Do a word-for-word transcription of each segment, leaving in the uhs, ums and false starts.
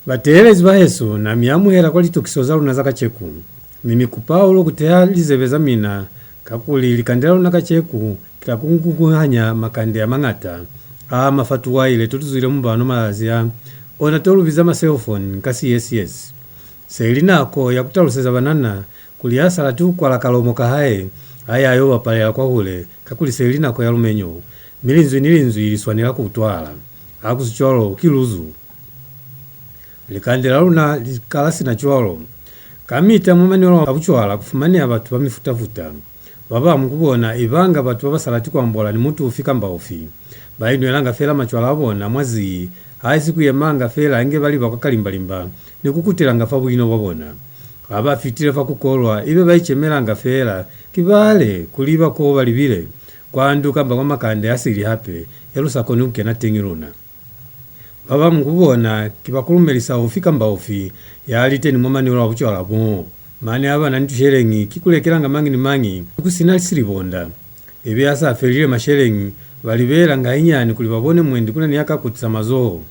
Bateelezi bahesu, na mi amuhela kwa litukiso za luna za kaceku. Ni mi kupa hahulu ku teha lizebe za mina, kakuli likande la luna kaceku ki la ku ngunguhanya makande a mañata a ama fa tuwaile to tu zwile mu bano mazazi a, ona to lu biza ma cellphone ka Siesiyesi. Se li nako ya ku taluseza banana kuli ya sa lati ku kwala kalomo ka hae, a ya yo bapalela kwahule, kakuli se li nako ya lumenyo, mi linzwi ni linzwi li swanela ku utwahala. Ha ku si cwalo, ki luzu. Likande la luna li kala sina cwalo. Kamita mwa manwelo a bucwala ku fumaneha batu ba mifuta-futa. Ba bañwi ku bona i banga batu ba ba sa lati ku ambola ni mutu ufi kamba ufi. Ba inwelanga fela macwala a bona mwa zii, haisi ku yemanga fela inge ba liba kwa kalimba-limba ni ku kutelanga fa buino bwa bona. Ha ba fitile fa ku kolwa, ibe ba icemelanga fela, ki bale, ku liba ko ba libile, kwa ndu kamba kwa makande a sili hape, e lu sa koni ku kena teñi luna. Ba bañwi ku bona ki ba ku lumelisa ufi kamba ufi ya li teni mwa manwelo a bucwala bo. Mane ha ba na ni tusheleñi ki ku lekelanga mañi ni mañi ku si na silibonda. Ibe ha sa felile masheleñi, ba libelelanga hainyani kuli ba bone mwendi ku na ni ya ka kutisa mazoho.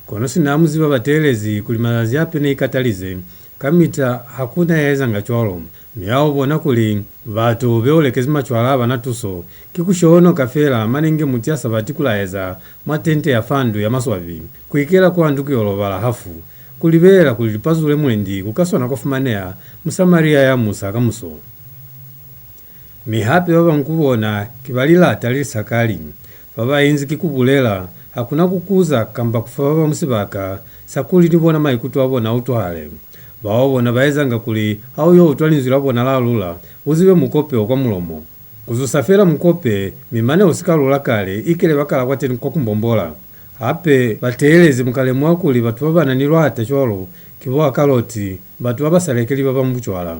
Kono sina mu ziba bateelezi kuli mazazi a pene i katalize, kamita ha ku na ya ezanga cwalo. Mi ha u bona kuli batu be u lekezi macwala ha ba na tuso, ki ku shonoka fela mane inge mutu ya sa bati ku laeza mwa tente ya fa ndu ya maswabi, ku ikela kwa ndu ku yo lobala hafu, ku libelela kuli lipazule mwendi ku ka swana kwa fumaneha Musamaria ya musa kamuso. Mi hape ba bañwi ku bona ki ba lilata le li sa kali. Fa ba inzi ki ku bulela, ha ku na ku kuza kamba ku fa ba bañwi sibaka sa kuli ni bona maikuto a bona a utwahale. Bao bona ba ezanga kuli ha u yo utwa linzwi la bona la lula, u zibe mukope o kwa mulomo. Ku zusa fela mukope, mi mane u si ka lula kale, ikele ba kala kwateni kwa ku mbombola. Hape, bateelezi mu ka lemuha kuli batu ba ba na ni lwata cwalo ki bo akaloti, batu ba ba sa lekeli ba bañwi bucwala.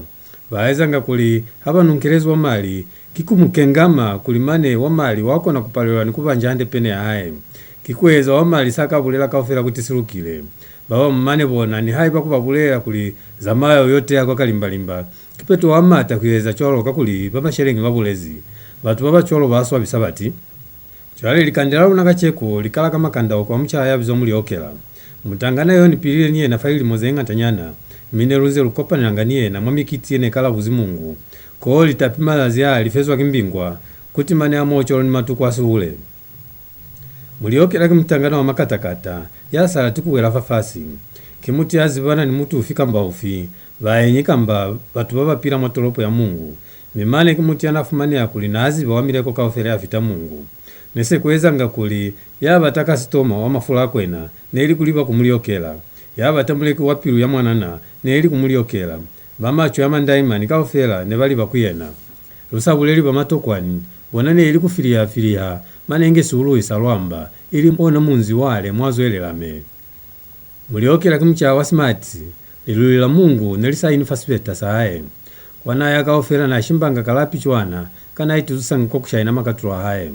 Ba ezanga kuli ha ba nunkelezi wa mali, ki ku mu kengama kuli mane wa mali wa kona ku palelwa ni ku banja hande pene ya hae. Ki ku eza wa mali sa ka bulela kaufela kuti si lukile. Ba bañwi mane bona, nihaiba ku ba bulela kuli, "Zamaya u yo teya kwa kalimba-limba," kipeto wa mata ku eza cwalo kakuli ba masheleñi ba bulezi. Batu ba ba cwalo ba swabisa bati. Cwale likande la luna kaceko li kala ka makandauko a mucaha ya bizwa Muliokela. Mutangana yo ni pilile ni yena fa lilimo ze ñatanyana, mi ne lu nze lu kopanelanga ni yena mwa mikiti ye ne kala buzi Mungu, koo litapi mazazi a li fezwa ki mbingwa, kuti mane a mo cwalo ni matuku a sihule. Muliokela ki mutangana wa makatakata, ya sa lati ku wela fafasi. Ki mutu ya zibana ni mutu ufi kamba ufi, baenyi kamba batu ba ba pila mwa tolopo ya Mungu, mi mane ki mutu ya na fumaneha kuli na ziba wa mileko kaufela ya fita Mungu. Ne se ku ezanga kuli ya bata kasitoma wa mafula a kwena ne li ku liba ku Muliokela, ya bata muleki wa pilu ya mwanana ne li ku Muliokela. Ba macwe a mandaimani kaufela ne ba liba ku yena. Lu sa buleli ba matokwani, bona ne li ku filiha-filiha, mane inge siuluhi sa lwamba, ili ona munzi wale mwa zwelela me. Muliokela ki mucaha wa smart, liluli la Mungu ne li sa ini fa sibeta sa hae. Kwa na ya kaufela na shimbanga kalapi cwana ka na ituzisanga kwa ku shaina makatulo a hae.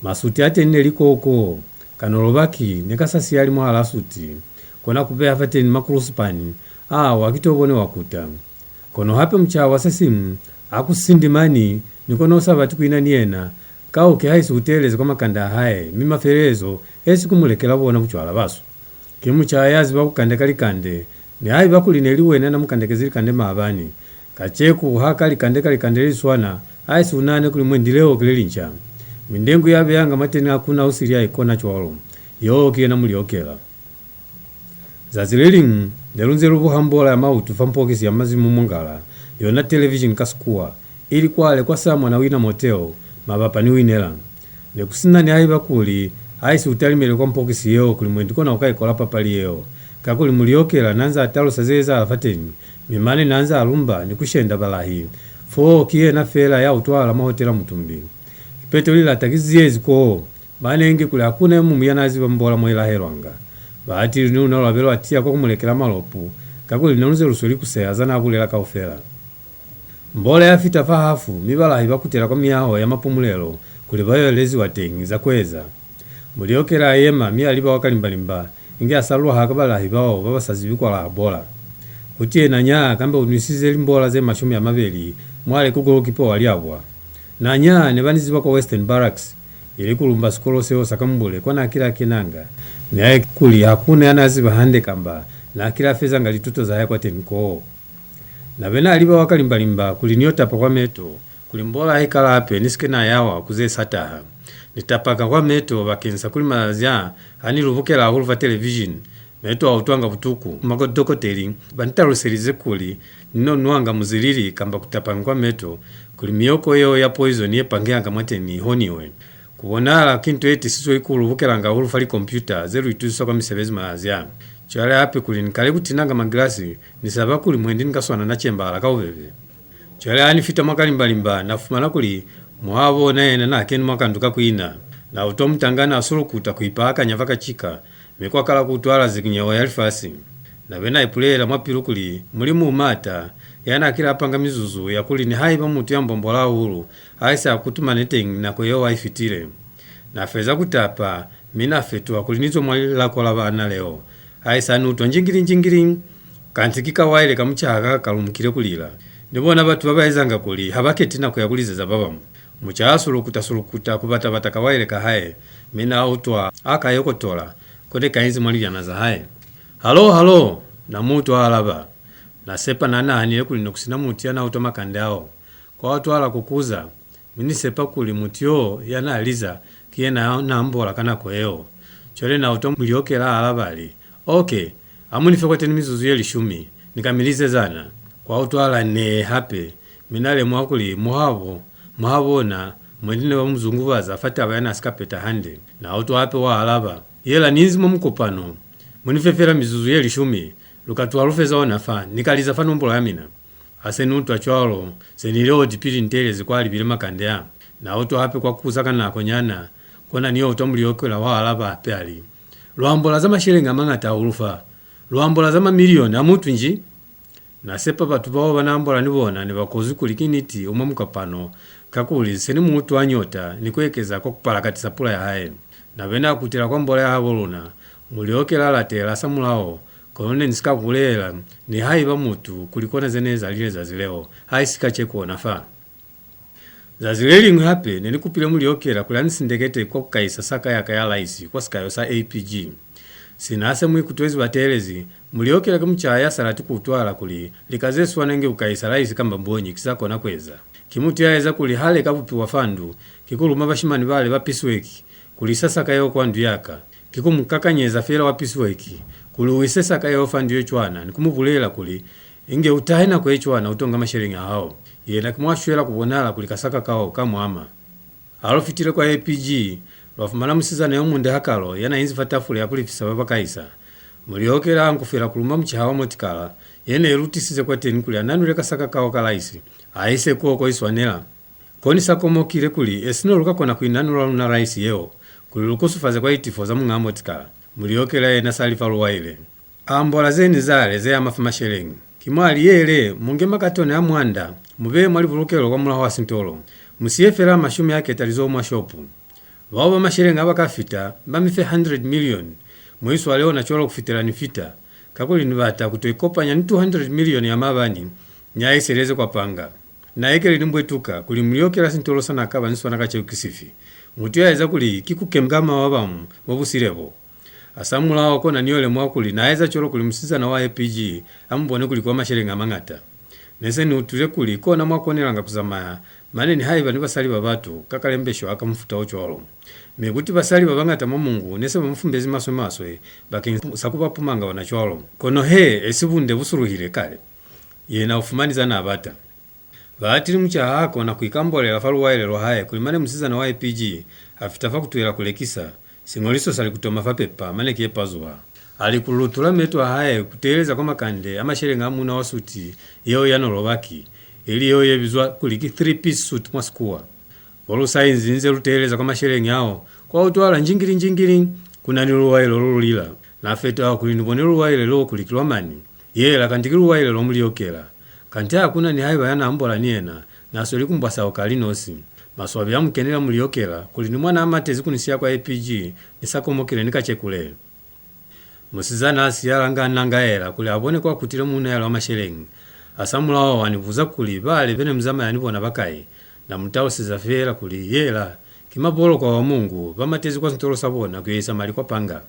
Masuti a teni ne li koo-koo, kanolobaki ne ka sa siyali mwahal'a suti, kona ku beha fateni makulusupani a wa ki to bone wa kuta. Kono hape mucaha wa se siñwi a ku sindimani ni kona u sa bati ku ina ni yena, kao ki haisi u teeleze kwa makande a hae, mi mafelelezo esi ku mu lekela bona bucwala baso. Ki mucaha ya ziba ku kandeka likande, nihaiba kuli ne li wena na mu kandekezi likande maabani. Kaceku ha ka li kandeka likande le li swana, haisi u nahane kuli mwendi leo ki le linca. Mindengu ya beyanga mwateni ha ku na u sili a ikona cwalo. Yoo ki yena Muliokela. Zazi le liñwi, ne lu nze lu buha mbola ya mautu fa mpokisi ya Mazimu Mungala, yona television ka Sikuwa, ili kwale kwa Samwa na Wina Motel, mabapa ni Winela. Ne ku si na nihaiba kuli haisi u talimele kwa mpokisi yeo kuli mwendi kona u ka ikola papali yeo, kakuli Muliokela na nze a talusa ze ezahala fateni, mi mane na nze a lumba ni ku shenda balahi. Foo ki yena feela ya utwahala mwa hotela mutumbi. Kipeto lilata ki ziyezi koo. Ba ne inge kuli ha ku na yo muñwi ya n'a ziba mbola mo i lahelwanga. Batili ni luna lwa be lwa tiya kwa ku mu lekela malopu, kakuli ne lu nze lu sweli ku seha za n'a bulela kaufela. Mbola ya fita fa hafu, mi balahi ba kutela kwa miyaho ya mapumulelo kuli ba yo eleziwa teñi za ku eza. Muliokela a yema, mi a liba kwa kalimba-limba, inge a sa lwaha ka balahi bao ba ba sa zibi kwa la bola. Kuti yena nya kambe u nwisize limbola ze mashumi a mabeli mwale ku golokipa wa liabwa. Na nya ne ba ni ziba kwa Western Barracks, ili ku lumba sikolo seo sa Kambule kwa na kile a kenanga. Nihaike kuli ha ku na ya n'a ziba hande kamba Na kile a fezanga lituto za hae kwateni koo. Na be na liba wa kalimbalimba kuli ni yo tapa kwa meto, kuli mbola ha i kala hape ni si ke na yawa ku ze sa taha. Ni tapanga kwa meto bakeñisa kuli mazazi a, ha ni lubukela hahulu fa televishini, meto a utwanga butuku. Madokoteli ba ni taluselize kuli ni no nwanga muzilili kamba ku tapanga kwa meto, kuli miyoko yeo ya poizoni ye pangehanga mwateni i honiwe. Ku bonahala ki nto ye tisizwe ki ku lubukelanga hahulu fa likompyuta ze lu itusisa kwa misebezi mazazi a. Cwale hape kuli ni kale ku tinanga magilasi, ni saba kuli mwendi ni ka swana na cembahala ka bubebe. Cwale ha ni fita mwa kalimbalimba, na fumana kuli muhabo ona yena na keni mwa kandu ka ku ina. Na utwa mutangana a sulukuta ku ipaakanya fa kacika, mi kwa kala ku utwahala zikinyeho ya lifasi. Na be na ipulela mwa pilu kuli, Mulimu u maata, ya na kile a panga mizuzu ya kuli nihaiba mutu ya mbombola hahulu, a ise a kutumane teñi nako yeo ha i fitile. Na feza ku tapa, mi na fetuha kuli ni zwe mwa lilako la baana leo. Haisa ni utwa njingili-njingili, kanti ki kawaile ka mucaha ka ka lumukile ku lila. Ni bona batu ba ba ezanga kuli ha ba keti nako ya ku lizeza ba bañwi. Mucaha a sulukuta-sulukuta ku bata-bata kawaile ka hae, mi na utwa a ka yokotola, ko ne ka inzi mwa lilyana za hae. Halo, halo! Na mu utwa a alaba. Na sepa na nahanile kuli ne ku si na mutu ya na utwa makande ao. Kwa utwahala ku kuza, mi ni sepa kuli mutu yo ya na liza ki yena ya na ambola ka nako yeo. Cwale na utwa Mulyokela a alaba a li, "Okay, ha mu ni fe kwateni mizuzu ye lishumi, ni ka mi lizeza na." Kwa utwahala nee hape, mi na lemuha kuli muhabo, muhabo ona, mwendi ne ba mu zungubaza fa taba ya na si ka peta hande. Na utwa hape wa alaba, "Yela ni inzi mwa mukopano. Mu ni fe fela mizuzu ye lishumi, lu ka tuha lu feza ona fa, ni ka liza fa nombola ya mina." Ha se ni utwa cwalo, se ni ile hoti pili ni teelezi kwa libile makande a. Na utwa hape kwa kuza ka nakonyana, kona ni yo utwa Mulyokela wa alaba hape a li, "Lu ambola za masheleñi a mañata hahulu fa. Lu ambola za mamilioni, ha mu utwi nji?" Na sepa batu bao ba na ambola ni bona ne ba kozwi kuli ki niti u mwa mukopano, kakuli se ni mu utwa a nyota ni ku ekeza kwa ku palakatisa pula ya hae. Na be na kutela kwa mbola ya habo luna, Mulyokela a latela hasamulaho, kono ne ni si ka bulela nihaiba mutu kuli kona ze ne ezalile zazi leo, haisi kacenu ona fa. Zazi le liñwi hape, ne ni kupile Mulyokela kuli a ni sindekete kwa ku ka isa saka ya ka ya laisi kwa sikayo sa A P G. Sina se mu ikutwezi bateelezi, Mulyokela ki mucaha ya sa lati ku utwahala kuli lika ze swana inge ku ka isa laisi kamba mbonyi ki za kona ku eza. Ki mutu ya eza kuli ha leka bupiwa fa ndu, ki ku luma bashimani bale ba piecework, kuli isa saka yeo kwa ndu ya ka. Ki ku mu kakanyeza fela wa piecework kuli u ise saka yeo fa ndu ye cwana ni ku mu bulela kuli, "Inge u tahe nako ye cwana u to nga masheleñi a hao." Yena ki mwa shwela ku bonahala kuli kasaka kao ka mu ama. Ha lu fitile kwa A P G, lwa fumana musizana yo munde hakalo ya na inzi fa tafule ya ku lifisa ba ba ka isa. Mulyokela a nkufela ku luma mucaha wa motikala ye ne lu tisize kwateni kuli a nanule kasaka kao ka laisi, a ise koo ko i swanela. Ko ni sa komokile kuli esi ne lu ka kona ku inanula luna laisi yeo, kuli lu kusufaze kwa litifo za muñaa motikala. Mulyokela yena sa li fa luwaile. A ambola ze ni zale ze ama fa masheleñi. Ki mwa li, "Yele, mu nge makatoni a mwanda, mu beye mwa libulukelo kwa mulaho wa sintolo. Mu siye fela mashumi a ketalizoho mwa shopu. Bao ba masheleñi a ba ka fita, ba mi fe hundred million. Mu iswale ona cwalo ku fitela ni fita. Kakuli ni bata ku to ikopanya ni two hundred million ya maabani, ni a iseleze kwa panga." Na ekele ni mbwetuka kuli Mulyokela sintolo sa na ka ba ni sona kacenu ki sifi. Mutu ya eza kuli ki ku kengama ba bañwi mwa busile bo. Hasamulaho kona ni yo lemuha kuli na eza cwalo kuli musizana wa A P G a mu bone kuli kwa masheleñi a mañata. Ne se ni utwile kuli kona mwa konelanga ku zamaya, mane nihaiba ni basali ba batu ka kalembesho a ka mufuta o cwalo. Mi kuti basali ba bañata mwa Mongu ne se ba mu fumbezi maswe-maswe bakeñisa ku ba pumanga ona cwalo. Kono he, esi bunde bu suluhile kale. Yena u fumani za na bata. Baatili mucaha a kona ku ikambolela fa luwaile lwa hae kuli mane musizana wa A P G a fita fa ku tuhela ku lekisa, siñoliso sa li ku toma fa pepa mane ki ye pazuha. A li ku lutula meto a hae ku teeleza kwa makande a masheleñi a muuna wa suti yeo ya no lobaki, ili yeo ye bizwa kuli ki three-piece suit mwa Sikuwa. Ko lu sa inzi inze lu teeleza kwa masheleñi ao, kwa utwahala njingili-njingili, ku na ni luwaile lo lu lila. Na fetuha kuli ni bone luwaile lo kuli ki lwa mañi. Yela kanti ki luwaile lwa Mulyokela. Kanti ha ku na nihaiba ya na ambola ni yena, na sweli ku mbwasauka a li nosi. Maswabi a mu kenela Mulyokela kuli ni mwa na matezi ku ni siya kwa A P G, ni sa komokile ni kacenu le. Musizana a siyalanga a nangaela kuli a bone kwa kutile muuna ya lwa masheleñi. Hasamulaho a ni buza kuli bale be ne mu zamaya ni bona ba kai. Na mu taluseza feela kuli, "Yela, ki mabolokwa wa Mongu, ba matezi kwa sintolo sa bona ku yo isa mali kwa panga."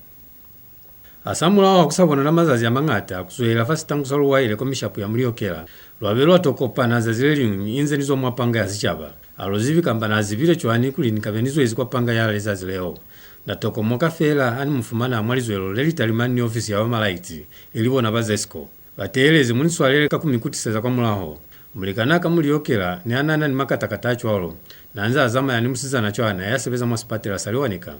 Hasamulaho wa ku sa bonana mazazi a mañata, ku zwelela fa sitangu sa Luwaile kwa mishapu ya Mulyokela, lwa be lwa to kopana zazi le liñwi inze ni zwa mwa panga ya sicaba. Ha lu zibi kamba na zibile cwani kuli ni ka be ni zwezi kwa panga ya lizazi leo. Na to komoka feela ha ni mu fumana mwa lizwelo le li talimani ni ofisi ya ba malaiti, ili bona ba Zesco. Bateelezi, mu ni swalele ka ku mi kutiseza kwa mulaho. Mulikanaa ka Mulyokela niha naa na ni makatakata a cwalo, naa nze a zamaya ni musizana cwana ya sebeza mwa sipatela sa Lewanika.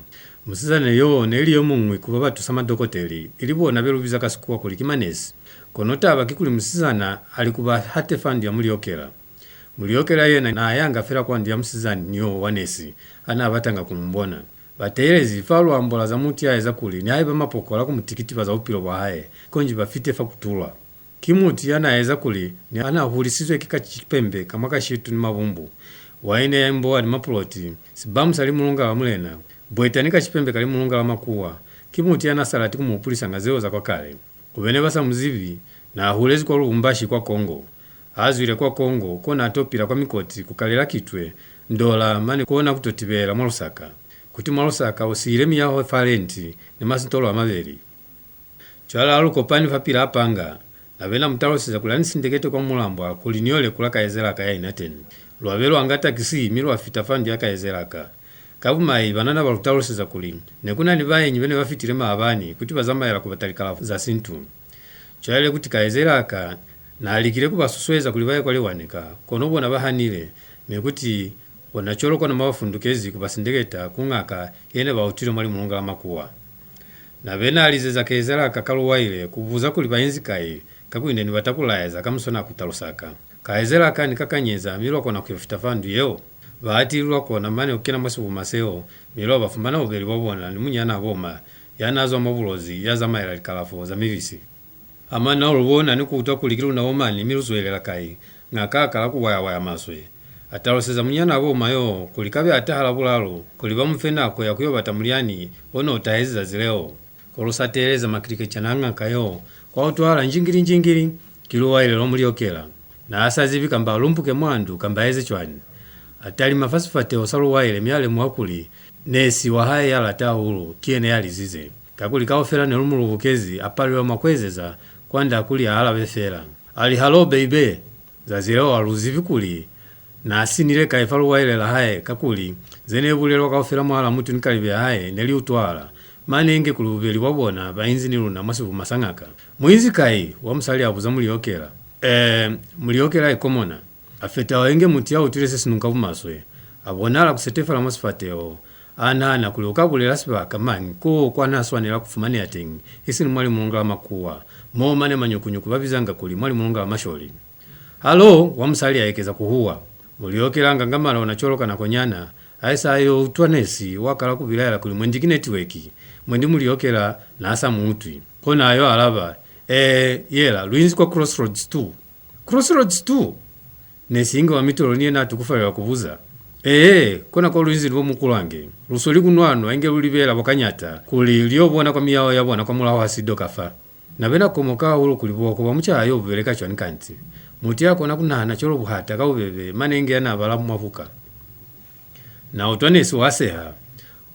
Musizana yo ne li yo muñwi ku ba ba tusa madokoteli, ili bona be lu biza ka Sikuwa kuli ki manesi. Kono taba kikuli musizana a li ku ba hate fa ndu ya Mulyokela. Mulyokela yena naa yanga fela kwa ndu ya musizani yo wa nesi ha naa batanga ku mu bona. Bateelezi fa lu ambola za mutu ya eza kuli nihaiba mapokola ku mu tikitiba za bupilo bwa hae, konji ba fite fa ku tulwa. Ki mutu ya naa eza kuli ni ha naa hulisizwe ki Kacipembe ka mwa Kashitu ni Mabumbu, waine ya imbowa ni mapuloti, sibamu sa Limulunga la Mulena, bweta ni Kacipembe ka Limulunga la Makuwa. Ki mutu ya naa sa lati ku mu hupulisanga zeo za kwa kale. Ku bene ba sa mu zibi, naa hulezi kwa Lubumbashi kwa Congo. Ha zwile kwa Congo, ko naa to pila kwa mikoti ku kalela Kitwe, Ndola, mane kona ku to tibela mwa Lusaka. Kuti mwa Lusaka u siile miyaho fa lenti ni masitolo a mabeli. Cwale ha lu kopani fapilaa panga, na be na mu taluseza kuli a ni sindekete kwa Mulambwa kuli ni yo lekula kaezelaa ka ya ina teñi. Lwa be lwa nga takisi mi lwa fita fa ndu ya kaezelaa ka. Ka bumai, banana ba lu taluseza kuli ne ku na ni baenyi be ne ba fitile maabani kuti ba zamaela ku bata likalafo za sintu. Cwale kuti kaezelaa ka naa likile ku ba susueza kuli ba ye kwa Lewanika, kono bona ba hanile, mi kuti bona cwalo kona mwa ba fundukezi ku ba sindeketa ku ngaka ye ne ba utwile mwa Limulunga la Makuwa. Na be na lizeza kaezelaa ka ka Luwaile ku buza kuli ba inzi kai, kakuli ne ni bata ku laeza kamuso na ku talusa ka. Kaezelaa ka ni kakanyeza, mi lwa kona ku yo fita fa ndu yeo. Ba atililwa kona mane ku kena mwa sibuma seo, mi lwa ba fumana bubeli bwa bona ni munyanaa boma, ya naa zwa mwa Bulozi, ya zamaela likalafo za mibisi. Amana u lu bona ni ku utwa kuli ki luna bo mañi mi lu zwelela kai, ngaka a kala ku waya-waya maswe. A taluseza munyanaa boma yo kuli kabe a taha Labulalu kuli ba mu fe nako ya ku yo bata mulyani o ne u tahezi zazi leo. Ko lu sa teeleza makilikecana a ngaka yo, kwa utwahala njingili-njingili, ki Luwaile lwa Mulyokela. Naa sa zibi kamba a lumbuke mwa ndu kamba a eze cwañi. A talima fa sifateho sa Luwaile mi a lemuha kuli nesi wa hae ya lata hahulu ki yena ya lizize. Kakuli kaufela ne lu mu lubukezi, a palelwa mwa ku ezeza kwand'a kuli a alabe fela. A li, "Hallo, baby!" Zazi leo ha lu zibi kuli naa sinile kai fa Luwaile la hae, kakuli ze ne bulelwa kaufela mwahal'a mutu ni kalibe ya hae ne li utwahala, mane inge kuli bubeli bwa bona ba inzi ni luna mwa sibuma sa ngaka. "Mu inzi kai?" wa musali a buza Mulyokela. "Ee," Mulyokela a ikomona. A fetaho inge mutu ya utwile se si nunka bumaswe. A bonahala ku setefala mwa sifateho. A nahana kuli u ka bulela sibaka mañi koo kwa naa swanela ku fumaneha teñi, isini mwa Limulunga la Makuwa, mo mane manyukunyuku ba bizanga kuli mwa Limulunga la Masholi. "Hallo!" wa musali a ekeza ku huwa. Mulyokela a ngangamala ona cwalo ka nakonyana, a isa a yo utwa nesi wa kala ku bilaela kuli mwendi ki netiweki, mwendi Mulyokela naa sa mu utwi. Kona a yo alaba, "Ee, yela, lu inzi kwa Crossroads two." "Crossroads two?" Nesi inge wa mitolo ni yena a tukufalela ku buza. "Ee, kona ko lu inzi ni bo mukulwange. Lu sweli ku nwanwa inge lu libelela bo Kanyata kuli lu yo bona kwa miyaho ya bona kwa mulaho ha sido ka fa." Na be na komoka hahulu kuli buhoko bwa mucaha yo bu beleka cwañi kanti. Mutu ya kona ku nahana cwalo buhata ka bubebe mane inge ya naa bala mwa buka. Na utwa nesi wa seha.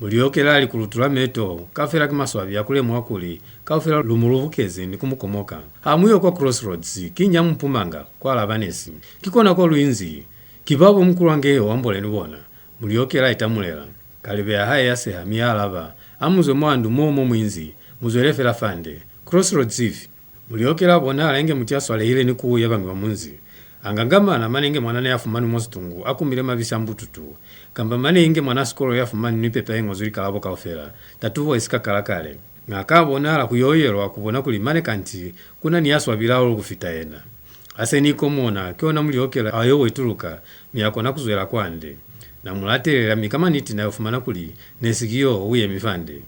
Mulyokela a li ku lutula meto, kaufela ki maswabi a ku lemuha kuli kaufela lu mu lubukezi ni ku mu komoka. "Ha mu yo kwa Crossroads, kiñi ha mu pumanga?" kwa alaba nesi. "Ki kona ko lu inzi. Ki babo mukulwange yo, ambole ni bona." Mulyokela a itamulela. Kalibe ya hae ya seha mi ya alaba, "Ha mu zwe mwa ndu mo mo mu inzi, mu zwele fela fande." "Crossroads ifi?" Mulyokela a bonahala inge mutu ya swalehile ni kuhu ya bañwi ba munzi. A ngangamana mane inge mwanana ya fumanwi mwa situngu a kumile mabisi a mbututu, kamba mane inge mwan'a sikolo ya fumanwi ni pepa ye ñozwi likalabo kaufela, tatubo i si ka kala kale. Ngaka a bonahala ku yoyelwa ku bona kuli mane kanti ku na ni ya swabile hahulu ku fita yena. Ha se ni ikomona, ki ona Mulyokela a yo wetuluka, mi a kona ku zwela kwande. Na mu latelela, mi ka maniti na yo fumana kuli nesi ki yo u yemi fande.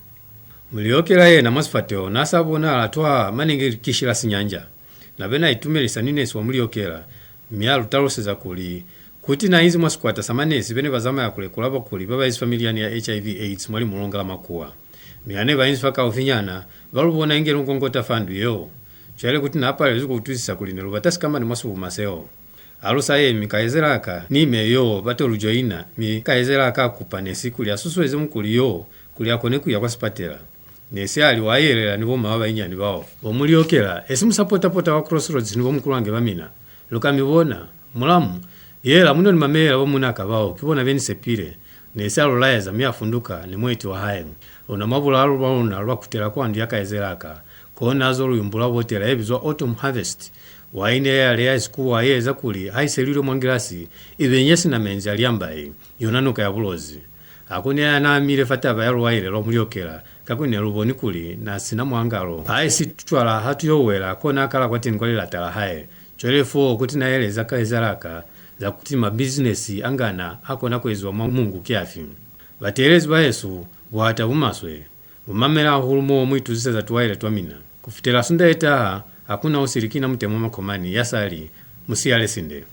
Mulyokela yena mwa sifateho na sa bonahala twaa mane inge ki shila sinyanja. Na be na itumelisa ni nesi wa Mulyokela, mi a lu taluseza kuli, kuti na inzi mwa sikwata sa manesi be ne ba zamaya ku lekula bakuli ba ba inzi fa milyani ya H I V AIDS mwa Limulunga la Makuwa. Mi ha ne ba inzi fakaufinyana, ba lu bona inge lu ngongota fa ndu yeo. Cwale kuti na palezwi ku utwisisa kuli ne lu bata sikamañi mwa sibuma seo. Ha lu sa yemi, kaizela ka ni me yo ba to lu joina, mi kaizela ka kupa nesi kuli a susueze mukuli yo kuli a kone ku ya kwa sipatela. Ne se a li wa yelela ni bo ma ba banyinyani bao. Bo Muliokela, esi mu sa pota-pota kwa Crossroads ni bo mukulwange ba mina. Lu ka mi bona. Mulamu, yela mu no ni mamela bo munaka bao, ki bona be ni sepile. Ne se a lu laeza mi a funduka ni mueti wa hae. Luna mwa bulaalu bwa luna lwa kutela kwa ndu ya kaizelaa ka. Kona zo lu yumbula botela ye bizwa Autumn Harvest. Waine ya yale ya Sikuwa ye eza kuli ha i selilwe mwa ngilasi, i benye sina menzi a liambai, yona nuka ya Bulozi. Ha ku na ya n'a mile fa taba ya luwaile lwa Muliokela, kakuli ne lu boni kuli n'a si na mwangalo. Haisi cwala ha tu yo wela, kona a kala kwateni kwa lilata la hae. Cwale foo kuti na eleza kaizelaa ka za kuti mabizinesi a ngana a kona ku eziwa mwa Mungu ki afi. Bateelezi bahesu, buhata bu maswe. Mu mamele hahulu mo mu itusiseza tuwaile twa mina. Ku fitela Sunda ye taha, ha ku na u silikina mutemwa makomani ya sa li, mu siyale sinde.